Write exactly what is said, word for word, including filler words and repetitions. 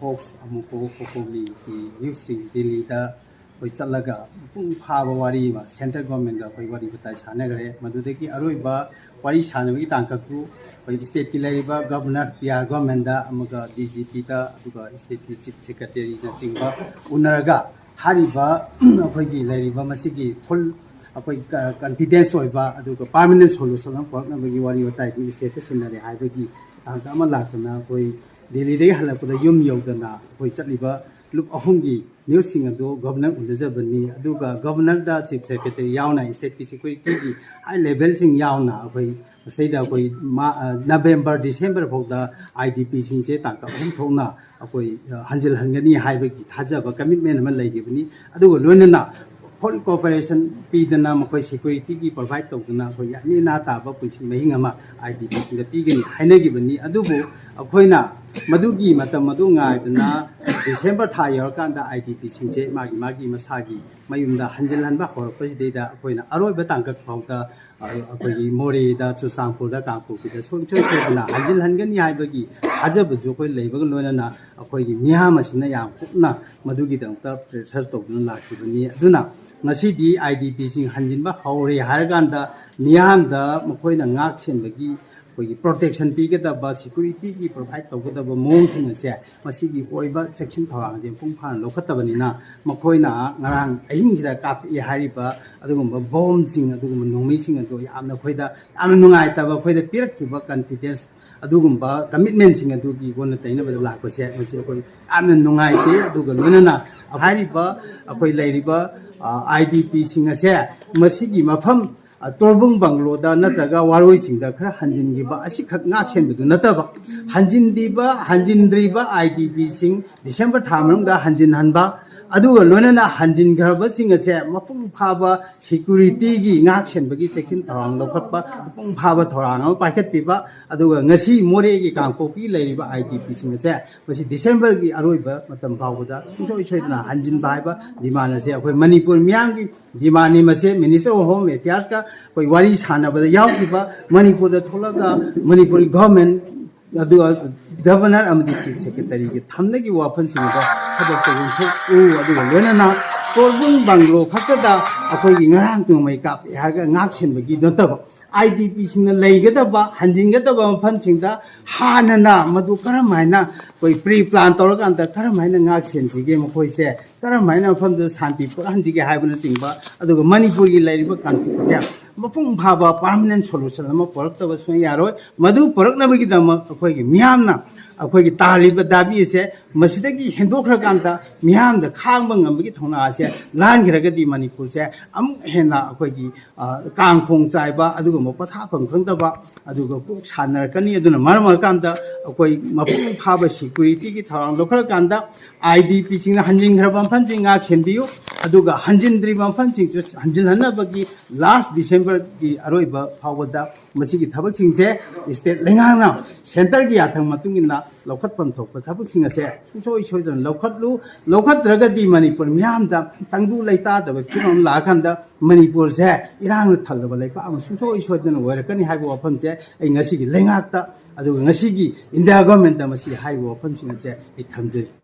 Hooks ꯑꯃꯨꯛ ꯀꯣ ꯀꯣꯀꯣꯃꯤꯒꯤ ꯌꯨꯠꯁꯤꯡ ꯗꯤꯜꯂꯤꯗ ꯑꯩꯈꯣꯏ ꯆꯠꯂꯒ ꯃꯄꯨꯡ ꯐꯥꯕ ꯋꯥꯔꯤ ꯑꯃ ꯁꯦꯟꯇ꯭ꯔꯦꯜ ꯒꯣꯔꯃꯦꯟꯒ ꯑꯩꯈꯣꯏ ꯋꯥꯔꯤ ꯋꯥꯇꯥꯏ ꯁꯥꯟꯅꯈ꯭ꯔꯦ꯫ ꯃꯗꯨꯗꯒꯤ ꯑꯔꯣꯏꯕ ꯋꯥꯔꯤ ꯁꯥꯟꯅꯕꯒꯤ ꯇꯥꯡꯀꯛꯇꯨ ꯑꯩꯈꯣꯏ ꯁ꯭ꯇꯦꯠꯀꯤ ꯂꯩꯔꯤꯕ ꯒꯕꯔꯅꯔ, ꯄꯤ ꯑꯥꯔ ꯒꯣꯔꯃꯦꯟꯗ, ꯑꯃꯒ ꯗꯤ ꯖꯤ ꯄꯤꯗ, ꯑꯗꯨꯒ ꯁ꯭ꯇꯦꯠꯀꯤ ꯆꯤꯐ ꯁꯦꯀ꯭ꯔꯦꯇꯔꯤꯅꯆꯤꯡꯕ ꯎꯅꯔꯒ ꯍꯥꯏꯔꯤꯕ ꯑꯩꯈꯣꯏꯒꯤ ꯂꯩꯔꯤꯕ ꯃꯁꯤꯒꯤ ꯐꯨꯜ ꯑꯩꯈꯣꯏ ꯀ-, ꯀꯟꯐꯤꯗꯦꯟꯁ ꯑꯣꯏꯕ ꯑꯗꯨꯒ ꯄꯥꯔꯃꯅꯦꯟ ꯁꯣꯂꯨꯁꯟ ꯑꯃ ꯄꯨꯔꯛꯅꯕꯒꯤ ꯋꯥꯔꯤ ꯋꯥꯇꯥꯏꯗꯨ ꯁ꯭ꯇꯦꯠꯇ ꯁꯤꯟꯅꯔꯦ ꯍꯥꯏꯕꯒꯤ ꯇꯥꯡꯀꯛ ꯑꯃ ꯂꯥꯛꯇꯅ ꯑꯩꯈꯣꯏ ꯗꯦꯜꯂꯤꯗꯒꯤ ꯍꯜꯂꯛꯄꯗ ꯌꯨꯝ ꯌꯧꯗꯅ ꯑꯩꯈꯣꯏ ꯆꯠꯂꯤꯕ ꯂꯨꯞ ꯑꯍꯨꯝꯒꯤ ꯃꯤꯍꯨꯠꯁꯤꯡ ꯑꯗꯨ ꯒꯕꯔꯅꯔ ꯎꯅꯖꯕꯅꯤ꯫ ꯑꯗꯨꯒ ꯒꯕꯔꯅꯔꯗ ꯆꯤꯐ ꯁꯦꯀ꯭ꯔꯦꯇꯔꯤ ꯌꯥꯎꯅ, ꯁ꯭ꯇꯦꯠꯀꯤ ꯁꯦꯀ꯭ꯌꯨꯔꯤꯇꯤꯒꯤ ꯍꯥꯏ ꯂꯦꯚꯦꯜꯁꯤꯡ ꯌꯥꯎꯅ ꯑꯩꯈꯣꯏ ꯃꯁꯤꯗ ꯑꯩꯈꯣꯏ ꯃꯥ-, ꯑ, ꯅꯕꯦꯝꯕꯔ, ꯗꯤꯁꯦꯝꯕꯔ ꯐꯥꯎꯗ ꯑꯥꯏ ꯗꯤ ꯄꯤꯁꯤꯡꯁꯦ ꯇꯥꯡꯀꯛ ꯑꯍꯨꯝ ꯊꯣꯛꯅ ꯑꯩꯈꯣꯏ, ꯑ, ꯍꯟꯖꯤꯜꯍꯟꯒꯅꯤ ꯍꯥꯏꯕꯒꯤ ꯊꯥꯖꯕ, ꯀꯃꯤꯠꯃꯦꯟ ꯑꯃ ꯂꯩꯈꯤꯕꯅꯤ꯫ ꯑꯗꯨꯒ ꯂꯣꯏꯅꯅ ꯐꯨꯜ ꯀꯣꯑꯣꯄꯔꯦꯁꯟ ꯄꯤꯗꯅ, ꯃꯈꯣꯏ ꯁꯦꯀ꯭ꯌꯨꯔꯤꯇꯤꯒꯤ ꯄ꯭ꯔꯣꯚꯥꯏꯗ ꯇꯧꯗꯨꯅ ꯑꯩꯈꯣꯏ ꯌꯥꯝ ꯅꯦꯅꯥ ꯇꯥꯕ ꯄꯨꯟꯁꯤ ꯃꯍꯤꯡ ꯑꯃ ꯑꯥꯏ ꯗꯤ ꯄꯤꯁꯤꯡꯗ ꯄꯤꯒꯅꯤ ꯍꯥꯏꯅꯈꯤꯕꯅꯤ꯫ ꯑꯗꯨꯕꯨ ꯑꯩꯈꯣꯏꯅ ꯃꯗꯨꯒꯤ ꯃꯇꯝ ꯑꯗꯨ ꯉꯥꯏꯗꯅ ꯗꯤꯁꯦꯝꯕꯔ ꯊꯥ ꯌꯧꯔꯀꯥꯟꯗ ꯑꯥꯏ ꯗꯤ ꯄꯤꯁꯤꯡꯁꯦ ꯃꯥꯒꯤ ꯃꯥꯒꯤ ꯃꯁꯥꯒꯤ ꯃꯌꯨꯝꯗ ꯍꯟꯖꯤꯜꯍꯟꯕ ꯍꯧꯔꯛꯄꯁꯤꯗꯩꯗ ꯑꯩꯈꯣꯏꯅ ꯑꯔꯣꯏꯕ ꯇꯥꯡꯀꯛ ꯐꯥꯎꯗ ꯑꯩꯈꯣꯏꯒꯤ ꯃꯣꯔꯦꯗ, ꯆꯨꯔꯆꯥꯟꯄꯨꯔꯗ, ꯀꯥꯡꯄꯣꯛꯄꯤꯗ ꯁꯨꯡꯁꯣꯏ ꯁꯣꯏꯗꯅ ꯍꯟꯖꯤꯜꯍꯟꯒꯅꯤ ꯍꯥꯏꯕꯒꯤ ꯊꯥꯖꯕꯁꯨ ꯑꯩꯈꯣꯏ ꯂꯩꯕꯒ ꯂꯣꯏꯅꯅ ꯑꯩꯈꯣꯏꯒꯤ ꯃꯤꯌꯥꯝ ꯑꯁꯤꯅ ꯌꯥꯝ ꯀꯨꯞꯅ ꯃꯗꯨꯒꯤꯗꯃꯛꯇ ꯄ꯭ꯔꯦꯁꯔ ꯇꯧꯗꯨꯅ ꯂꯥꯛꯈꯤꯕꯅꯤ꯫ ꯑꯗꯨꯅ ꯉꯁꯤꯗꯤ ꯑꯥꯏ ꯗꯤ ꯄꯤꯁꯤꯡ ꯍꯟꯖꯤꯟꯕ ꯍꯧꯔꯦ ꯍꯥꯏꯔꯀꯥꯟꯗ ꯃꯤꯌꯥꯝꯗ ꯃꯈꯣꯏꯅ ꯉꯥꯛ ꯁꯦꯟꯕꯒꯤ ꯑꯩꯈꯣꯏꯒꯤ ꯄ꯭ꯔꯣꯇꯦꯛꯁꯟ ꯄꯤꯒꯗꯕ, ꯁꯦꯀ꯭ꯌꯨꯔꯤꯇꯤꯒꯤ ꯄ꯭ꯔꯣꯚꯥꯏꯗ ꯇꯧꯒꯗꯕ ꯃꯑꯣꯡꯁꯤꯡ ꯑꯁꯦ ꯃꯁꯤꯒꯤ ꯑꯣꯏꯕ ꯆꯦꯛꯁꯤꯟ ꯊꯧꯔꯥꯡꯁꯦ ꯃꯄꯨꯡ ꯐꯥꯅ ꯂꯧꯈꯠꯇꯕꯅꯤꯅ, ꯃꯈꯣꯏꯅ ꯉꯔꯥꯡ ꯑꯍꯤꯡꯁꯤꯗ ꯀꯥꯞꯄꯛꯏ ꯍꯥꯏꯔꯤꯕ ꯑꯗꯨꯒꯨꯝꯕ ꯕꯣꯝꯁꯤꯡ, ꯑꯗꯨꯒꯨꯝꯕ ꯅꯣꯡꯃꯩꯁꯤꯡ ꯑꯗꯨ ꯌꯥꯝꯅ ꯑꯩꯈꯣꯏꯗ ꯌꯥꯝꯅ ꯅꯨꯡꯉꯥꯏꯇꯕ, ꯑꯩꯈꯣꯏꯗ ꯄꯤꯔꯛꯈꯤꯕ ꯀꯟꯐꯤꯗꯦꯟꯁ, ꯑꯗꯨꯒꯨꯝꯕ ꯀꯃꯤꯠꯃꯦꯟꯁꯤꯡ ꯑꯗꯨꯒꯤ ꯑꯣꯟꯅ ꯇꯩꯅꯕꯗ ꯂꯥꯛꯄꯁꯦ ꯃꯁꯤ ꯑꯩꯈꯣꯏ ꯌꯥꯝꯅ ꯅꯨꯡꯉꯥꯏꯇꯦ꯫ ꯑꯗꯨꯒ ꯂꯣꯏꯅꯅ ꯍꯥꯏꯔꯤꯕ ꯑꯩꯈꯣꯏ ꯂꯩꯔꯤꯕ ꯑꯥꯏ ꯗꯤ ꯄꯤꯁꯤꯡ ꯑꯁꯦ ꯃꯁꯤꯒꯤ ꯃꯐꯝ, ꯑ, ꯇꯣꯔꯕꯨꯡ ꯕꯪꯒ꯭ꯂꯣꯗ ꯅꯠꯇ꯭ꯔꯒ ꯋꯥꯔꯣꯏꯁꯤꯡꯗ ꯈꯔ ꯍꯟꯖꯤꯟꯈꯤꯕ ꯑꯁꯤꯈꯛ ꯉꯥꯛ ꯁꯦꯟꯕꯗꯨ ꯅꯠꯇꯕ, ꯍꯟꯖꯤꯟꯈꯤꯕ, ꯍꯟꯖꯤꯟꯗ꯭ꯔꯤꯕ ꯑꯥꯏ ꯗꯤ ꯄꯤꯁꯤꯡ ꯗꯤꯁꯦꯝꯕꯔ ꯊꯥ ꯃꯅꯨꯡꯗ ꯍꯟꯖꯤꯟꯍꯟꯕ, ꯑꯗꯨꯒ ꯂꯣꯏꯅꯅ ꯍꯟꯖꯤꯟꯈ꯭ꯔꯕꯁꯤꯡ ꯑꯁꯦ ꯃꯄꯨꯡ ꯐꯥꯕ ꯁꯦꯀ꯭ꯌꯨꯔꯤꯇꯤꯒꯤ ꯉꯥꯛ ꯁꯦꯟꯕꯒꯤ ꯆꯦꯛꯁꯤꯟ ꯊꯧꯔꯥꯡ ꯂꯧꯈꯠꯄ, ꯃꯄꯨꯡ ꯐꯥꯕ ꯊꯧꯔꯥꯡ ꯑꯃ ꯄꯥꯏꯈꯠꯄꯤꯕ, ꯑꯗꯨꯒ ꯉꯁꯤ ꯃꯣꯔꯦꯒꯤ ꯀꯥꯡꯄꯣꯛꯄꯤ ꯂꯩꯔꯤꯕ ꯑꯥꯏ ꯗꯤ ꯄꯤꯁꯤꯡ ꯑꯁꯦ ꯃꯁꯤ ꯗꯤꯁꯦꯝꯕꯔꯒꯤ ꯑꯔꯣꯏꯕ ꯃꯇꯝ ꯐꯥꯎꯕꯗ ꯁꯨꯡꯁꯣꯏ ꯁꯣꯏꯗꯅ ꯍꯟꯖꯤꯟꯕ ꯍꯥꯏꯕ ꯗꯤꯃꯥꯟ ꯑꯁꯦ ꯑꯩꯈꯣꯏ ꯃꯅꯤꯄꯨꯔ ꯃꯤꯌꯥꯝꯒꯤ ꯗꯤꯃꯥꯟꯅꯤ꯫ ꯃꯁꯤ ꯃꯤꯅꯤꯁꯇꯔ ꯑꯣꯐ ꯍꯣꯝ ꯑꯦꯐꯤꯌꯔꯁꯀ ꯑꯩꯈꯣꯏ ꯋꯥꯔꯤ ꯁꯥꯟꯅꯕꯗ ꯌꯥꯎꯈꯤꯕ, ꯃꯅꯤꯄꯨꯔꯗ ꯊꯣꯛꯂꯒ ꯃꯅꯤꯄꯨꯔꯒꯤ ꯒꯚꯔꯟꯃꯦꯟ ꯑꯗꯨꯒ ꯒꯚꯔꯅꯔ ꯑꯃꯗꯤ ꯆꯤꯐ ꯁꯦꯀ꯭ꯔꯦꯇꯔꯤꯒꯤ ꯊꯝꯅꯒꯤ ꯋꯥꯐꯝꯁꯤꯡꯗꯣ ꯊꯕꯛꯇ ꯑꯣꯟꯊꯣꯛꯎ꯫ ꯑꯗꯨꯒ ꯂꯣꯏꯅꯅ ꯇꯣꯔꯕꯨꯡ ꯕꯪꯒ꯭ꯂꯣ ꯈꯛꯇꯗ ꯑꯩꯈꯣꯏꯒꯤ ꯉꯔꯥꯡ ꯅꯣꯡꯃꯩ ꯀꯥꯞꯄꯦ ꯍꯥꯏꯔꯒ ꯉꯥꯛ ꯁꯦꯟꯕꯒꯤ ꯅꯠꯇꯕ, ꯑꯥꯏ ꯗꯤ ꯄꯤꯁꯤꯡꯅ ꯂꯩꯒꯗꯕ, ꯍꯟꯖꯤꯟꯒꯗꯕ ꯃꯐꯝꯁꯤꯡꯗ ꯍꯥꯟꯅꯅ ꯃꯗꯨ ꯀꯔꯝ ꯍꯥꯏꯅ ꯑꯩꯈꯣꯏ ꯄ꯭ꯔꯤ ꯄ꯭ꯂꯥꯟ ꯇꯧꯔꯀꯥꯟꯗ ꯀꯔꯝ ꯍꯥꯏꯅ ꯉꯥꯛ ꯁꯦꯟꯁꯤꯒꯦ ꯃꯈꯣꯏꯁꯦ, ꯀꯔꯝ ꯍꯥꯏꯅ ꯃꯐꯝꯗꯨꯗ ꯁꯥꯟꯇꯤ ꯄꯨꯔꯛꯍꯟꯁꯤꯒꯦ ꯍꯥꯏꯕꯅꯆꯤꯡꯕ, ꯑꯗꯨꯒ ꯃꯅꯤꯄꯨꯔꯒꯤ ꯂꯩꯔꯤꯕ ꯀꯟꯐ꯭ꯂꯤꯛꯁꯦ ꯃꯄꯨꯡ ꯐꯥꯕ ꯄꯥꯔꯃꯅꯦꯟ ꯁꯣꯂꯨꯁꯟ ꯑꯃ ꯄꯨꯔꯛꯇꯕ ꯁꯨꯡꯌꯥ ꯌꯥꯔꯣꯏ꯫ ꯃꯗꯨ ꯄꯨꯔꯛꯅꯕꯒꯤꯗꯃꯛ ꯑꯩꯈꯣꯏꯒꯤ ꯃꯤꯌꯥꯝꯅ ꯑꯩꯈꯣꯏꯒꯤ ꯇꯥꯜꯂꯤꯕ ꯗꯥꯕꯤ ꯑꯁꯦ ꯃꯁꯤꯗꯒꯤ ꯍꯦꯟꯗꯣꯛꯈ꯭ꯔꯀꯥꯟꯗ ꯃꯤꯌꯥꯝꯗ ꯈꯥꯡꯕ ꯉꯝꯕꯒꯤ ꯊꯧꯅꯥ ꯑꯁꯦ ꯂꯥꯟꯈ꯭ꯔꯒꯗꯤ ꯃꯅꯤꯄꯨꯔꯁꯦ ꯑꯃꯨꯛ ꯍꯦꯟꯅ ꯑꯩꯈꯣꯏꯒꯤ, ꯑ, ꯀꯥꯡꯈꯣꯡ ꯆꯥꯏꯕ, ꯑꯗꯨꯒꯨꯝꯕ ꯄꯣꯊꯥꯐꯝ ꯈꯪꯗꯕ, ꯑꯗꯨꯒ ꯀꯣꯛ ꯁꯥꯟꯅꯔꯛꯀꯅꯤ꯫ ꯑꯗꯨꯅ ꯃꯔꯝ ꯑꯣꯏꯔꯀꯥꯟꯗ ꯑꯩꯈꯣꯏ ꯃꯄꯨꯡ ꯐꯥꯕ ꯁꯦꯀ꯭ꯌꯨꯔꯤꯇꯤꯒꯤ ꯊꯧꯔꯥꯡ ꯂꯧꯈꯠꯂꯀꯥꯟꯗ ꯑꯥꯏ ꯗꯤ ꯄꯤꯁꯤꯡꯅ ꯍꯟꯖꯤꯟꯈ꯭ꯔꯕ ꯃꯐꯝꯁꯤꯡ ꯉꯥꯛ ꯁꯦꯟꯕꯤꯌꯨ, ꯑꯗꯨꯒ ꯍꯟꯖꯤꯟꯗ꯭ꯔꯤꯕ ꯃꯐꯝꯁꯤꯡꯁꯨ ꯍꯟꯖꯤꯜꯍꯟꯅꯕꯒꯤ ꯂꯥꯁ ꯗꯤꯁꯦꯝꯕꯔꯒꯤ ꯑꯔꯣꯏꯕ ꯐꯥꯎꯕꯗ ꯃꯁꯤꯒꯤ ꯊꯕꯛꯁꯤꯡꯁꯦ ꯁ꯭ꯇꯦꯠ ꯂꯩꯉꯥꯛꯅ ꯁꯦꯟꯇꯔꯒꯤ ꯌꯥꯊꯪ ꯃꯇꯨꯡ ꯏꯟꯅ ꯂꯧꯈꯠꯐꯝ ꯊꯣꯛꯄ ꯊꯕꯛꯁꯤꯡ ꯑꯁꯦ ꯁꯨꯡꯁꯣꯏ ꯁꯣꯏꯗꯅ ꯂꯧꯈꯠꯂꯨ꯫ ꯂꯧꯈꯠꯇ꯭ꯔꯒꯗꯤ ꯃꯅꯤꯄꯨꯔ ꯃꯤꯌꯥꯝꯗ ꯇꯪꯗꯨ ꯂꯩꯇꯥꯗꯕ ꯐꯤꯕꯝ ꯑꯃ ꯂꯥꯛꯑꯀꯥꯟꯗ ꯃꯅꯤꯄꯨꯔꯁꯦ ꯏꯔꯥꯡꯅ ꯊꯜꯂꯕ ꯂꯩꯄꯥꯛ ꯑꯃ ꯁꯨꯡꯁꯣꯏ ꯁꯣꯏꯗꯅ ꯑꯣꯏꯔꯛꯀꯅꯤ ꯍꯥꯏꯕ ꯋꯥꯐꯝꯁꯦ ꯑꯩ ꯉꯁꯤꯒꯤ ꯂꯩꯉꯥꯛꯇ, ꯑꯗꯨꯒ ꯉꯁꯤꯒꯤ ꯏꯟꯗꯤꯌꯥ ꯒꯣꯔꯃꯦꯟꯇ ꯃꯁꯤ ꯍꯥꯏꯔꯤꯕ ꯋꯥꯐꯝꯁꯤꯡ ꯑꯁꯦ ꯑꯩ ꯊꯝꯖꯔꯤ꯫